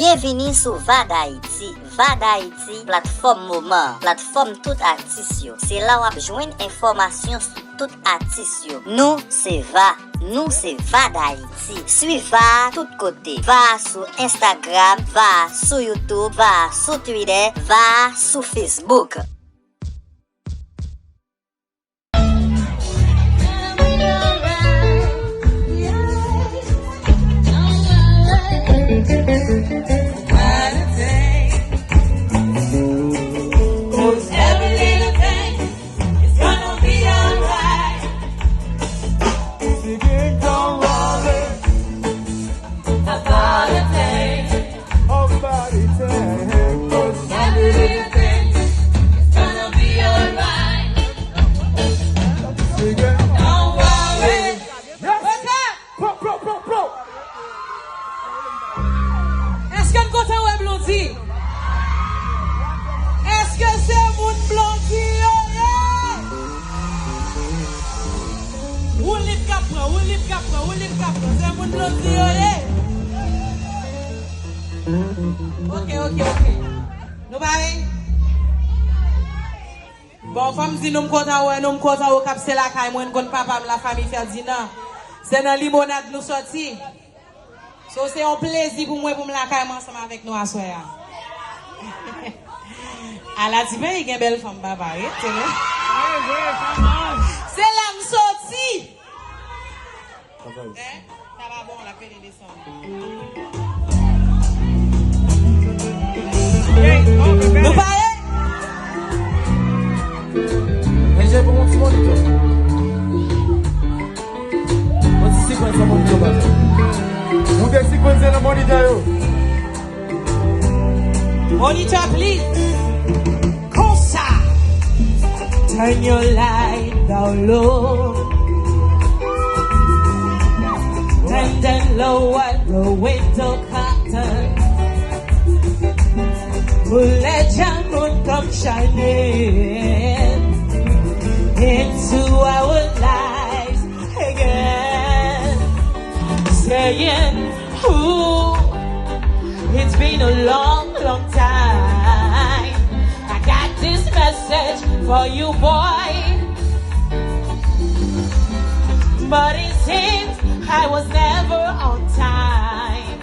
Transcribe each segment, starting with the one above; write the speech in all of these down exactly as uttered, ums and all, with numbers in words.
Byenvini sou Va Dayiti. Va Dayiti, platfòm moman, platfòm tout atis yo. Se la w ap jwenn enfòmasyon sou tout atis yo. Nou se Va, nou se Va Dayiti. Swiv Va tout kote. Va sou Instagram, Va sou YouTube, Va sou Twitter, Va sou Facebook. Èske n kontan wè Blondy? Èske se moun Blondy yo ye? Woulib k ap pran, woulib k ap pran, woulib k ap pran. Se moun Blondy yo ye? Ok, ok, ok. Nou pare? Bon, fò m di nou m kontan wè nou, m kontan wè w k ap se lakay mwen, n konn papa m Lafanmi Ferdinand. Se nan Limonad nou sòti. So, se yon plezi pou mwen pou m lakay mwen ansanm avèk nou aswè a. Ala ti peyi gen bèl fanm papa, wi, se vre. Se la m sòti. Sa pa bon, l ap pede desann. Nou pare? Enjè pou yon ti monitò. Yon ti sikans nan monitò, pa. Moute sikans nan monitò yo. Monitor, please. Konsa. Turn your light down low. And then lower the window curtain. Pou lè dyamoun come shining into our lives again. Saying, ooh, it's been a long, long time. I got this message for you, boy. But it seems I was never on time.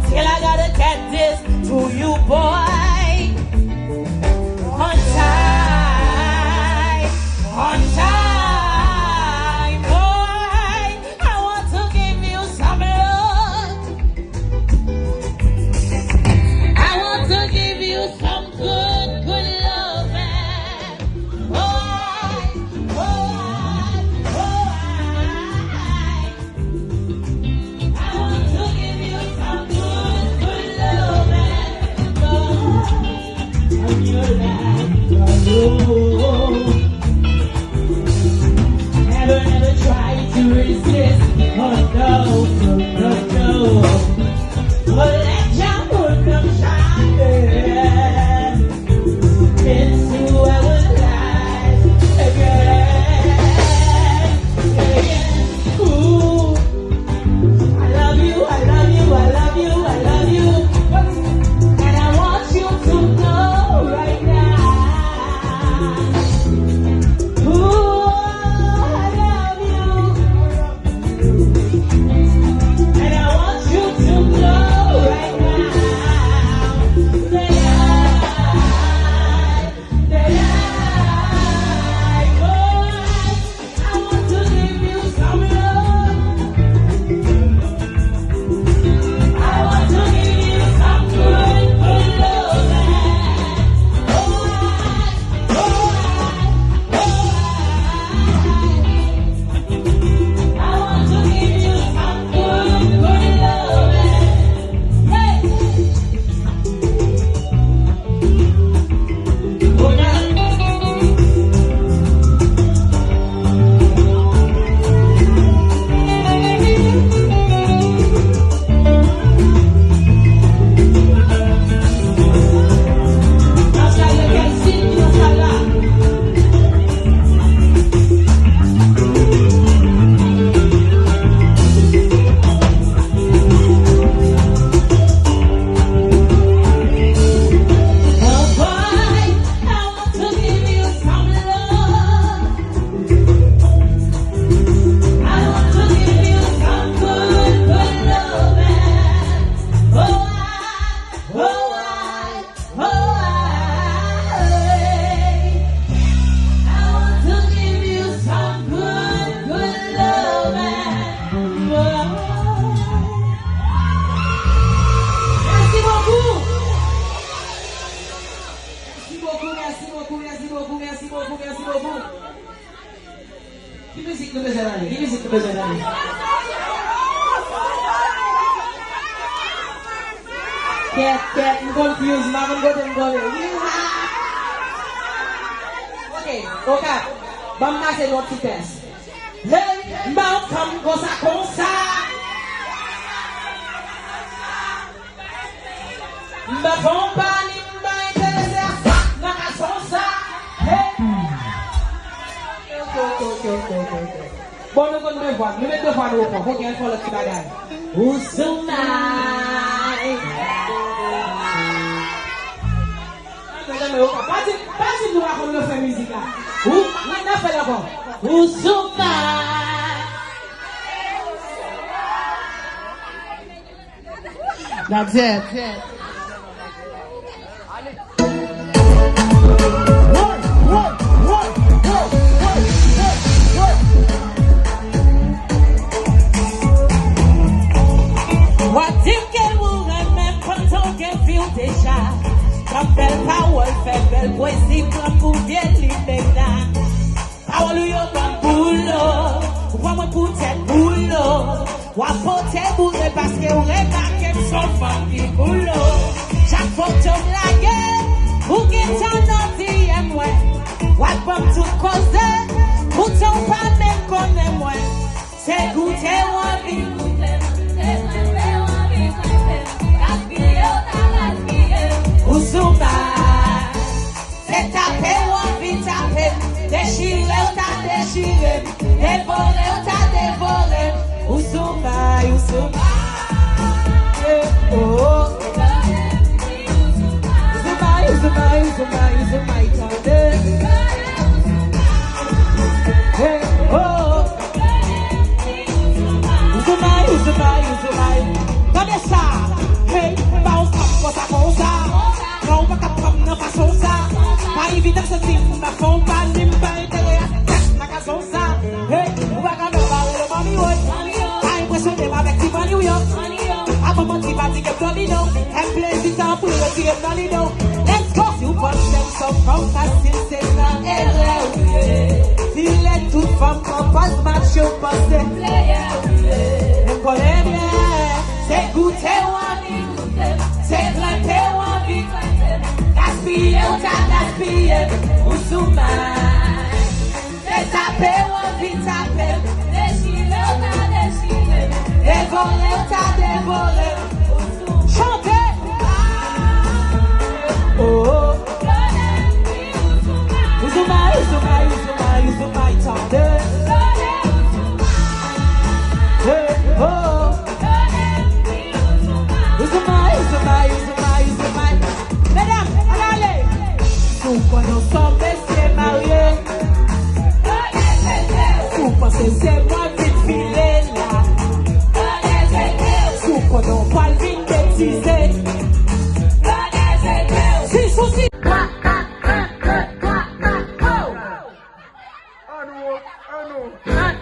Still, I gotta get this to you, boy. On time, on time, boy. I want to give you some love. I want to give you some good, good love. Oh, I, oh, I, oh, I. Nou bezwen tande? Ki mizik nou bezwen tande? Kèt, kèt, m confuse, m pa konn kote m kole. Ok, Okap, ban m pase nou yon ti tès. Hey, m ba w fanm konsa, konsa. M pa fè w pa ni m pa enterese a sa k nan gason sa. Hey. Ok, ok, ok, ok, ok, ok. Bon, nou konn de vwa. Nou met de vwa nou repran. Fò gen fò lòt ti bagay. Ou sou may. Ann, ann, ann, pa di, pa di nou pa konn refren mizik la. Ou, n ap fè l ankò. Ou sou may. That's it. W ap di m ke ou renmen pandan w gen vi w deja. Nan bèl pawòl, fè bèl pwezi, pran pou vye limena. Pawòl ou yo ban m boulo, ou pran mwen pou tèt boulo. W ap pote boure paske w remake m s on fanm ki koulo. Chak foto m lage, ou gentan nan D M mwen. W ap ban m tout koze, poutan w pa menm konnen mwen. Se goute w anvi. Ou sou may. Se tape w anvi tape m, dechire w ta dechire m, devore w ta devore m. Ou sou may, ou sou may. Eh, oh. Ou sou may, ou sou may, ou sou may, ou sou may, tande. Eh, oh. Ou sou may, ou sou may, ou sou may. Tande sa. Hey, ba w fanm konsa, konsa. Non, ou pa ka pran m nan fason sa. Pa evidan santi m pa fon, pa ni m pa enterese a sa k nan gason sa. Hey, ou pa ka nan bare le mami woy. Pa enpresyone m avèk ti mani w yo. Avan manti fatige m domino. Fè m plezi tanpri retire m nan lide w. Let's go. Si w panse m s on fanm fasil se nan erè w ye. Filè tout fanm pran pòz match yo panse. Men m konnen byen se goute w anvi. Se trete w anvi, gaspiye w ta gaspiye, ou sou may. Se tape w anvi tape, dechire w ta dechire, devore w ta devore, ou sou may. Chante! Oh, oh. Ou sou may, ou sou may, ou sou may, ou sou may, tande. Hey, oh. Ou sou may, ou sou may, ou sou may, ou sou may. Medam, ann ale. Si w konnen w s on mesye marye, si w panse se mwen vin file la, si w konnen w pral vin betize, si sousi. Anou, anou. Men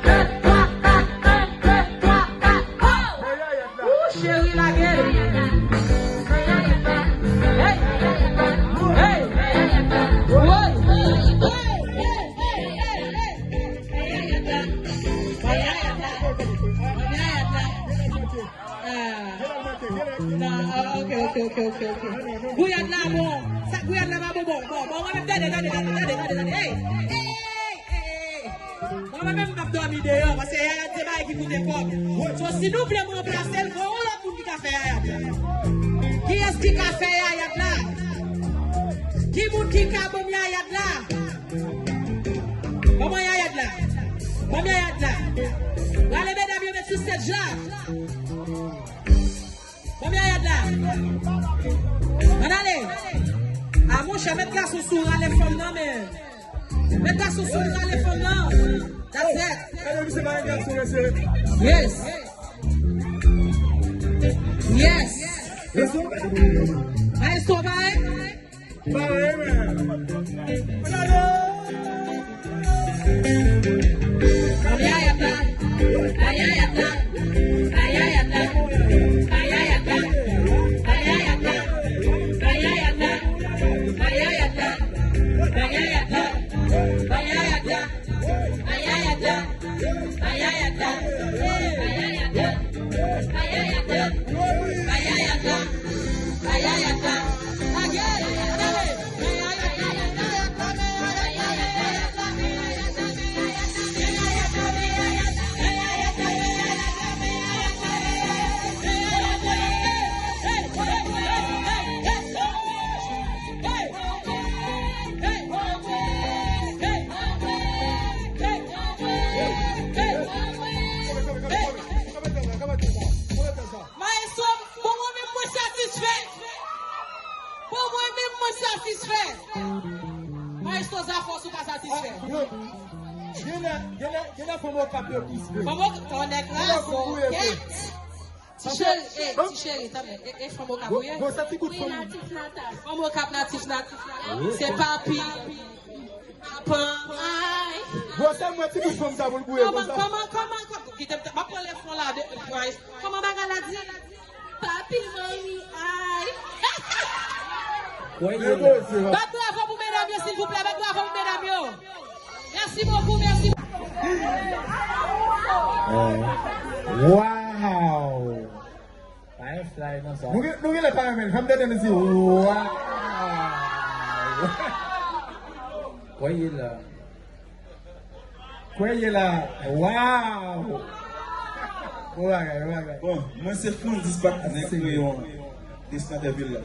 yayad la. Ou cheri lage l. Hey, hey, woy. Yayad la. Yayad la. Ah. Non, ah, ok, ok, ok, ok, ok. Gouyad la bon. Sa gouyad la pa bon, bon, bon, bon, mwen menm, tande, tande, tande, tande, tande, tande. Hey! Hey! Hey! Hey! Mwen menm, m ap dòmi deyò, paske yayad se bagay ki koute kòb. So, si nou vle m ranplase l, fò yon lòt moun ki ka fè yayad la. Kiyès ki ka fè yayad la? Ki moun ki ka ban m yayad la? Ban mwen yayad la. Ban m yayad la. Rale medam yo met sou stage la. Ban m yayad la. Ann ale. A monchè, met gason sou rale fanm nan, men. Met gason sou rale fanm nan. That's it. Yes. Yes. Maestro, bay. Maestro, bon, mwen menm mwen satisfè. Bon, mwen menm mwen satisfè. Maestro Zafos, ou pa satisfè. Genlè, genlè, genlè fanm Okap yo plis vre. Fanm Okap, ton nèg la, so kèt. Ti cheri, eh, ti cheri, tann, eh, eh, fanm Okap ou ye? Bon, sa ti kout fanm. Fanm Okap natif, natif, natif. Se papi. Papa, ay. Bon, se mwen ti kout fanm sa pou l gouye konsa. Kòman, kòman, kòman, kòman, kite m, m ap pran lefon la de, guys. Kòman bagay la di? Papi, manmi, ay. Bat bravo pou medam yo, silvouplè, bat bravo pou medam yo. Mèsi bokou, mèsi. Wow! Pa gen fly nan sa. Nou gen, nou genlè pa renmen l. Fè m tande nou di, wow! Kwè ye la. Kwè ye la. Wow! Bon bagay, bon bagay. Bon, mwen se Frandis Patnè Kreyon an, de Snatèvil la.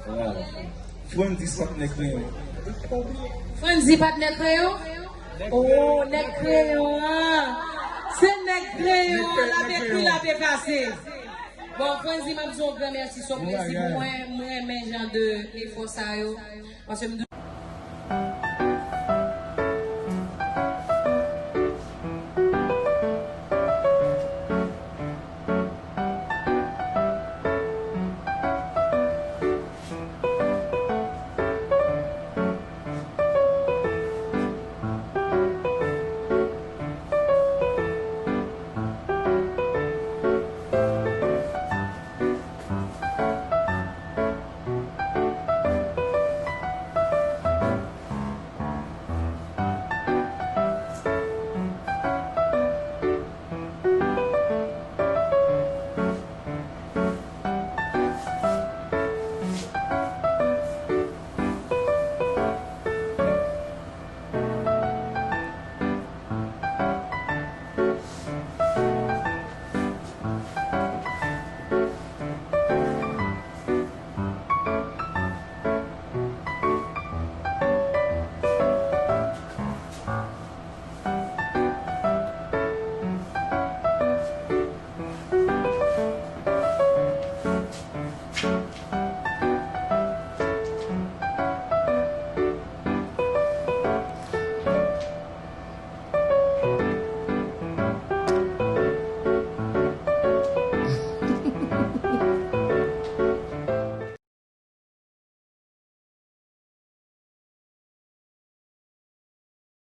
Wow. Frandis Patnè Kreyon. Frandis Patnè Kreyon? Oh, nèg Kreyon an. Se nèg Kreyon an, l ap ekri, l ap efase. Bon, Frandis, m ap di w yon gran mèsi, se yon plezi pou mwen, mwen renmen jan de efò sa yo. Paske m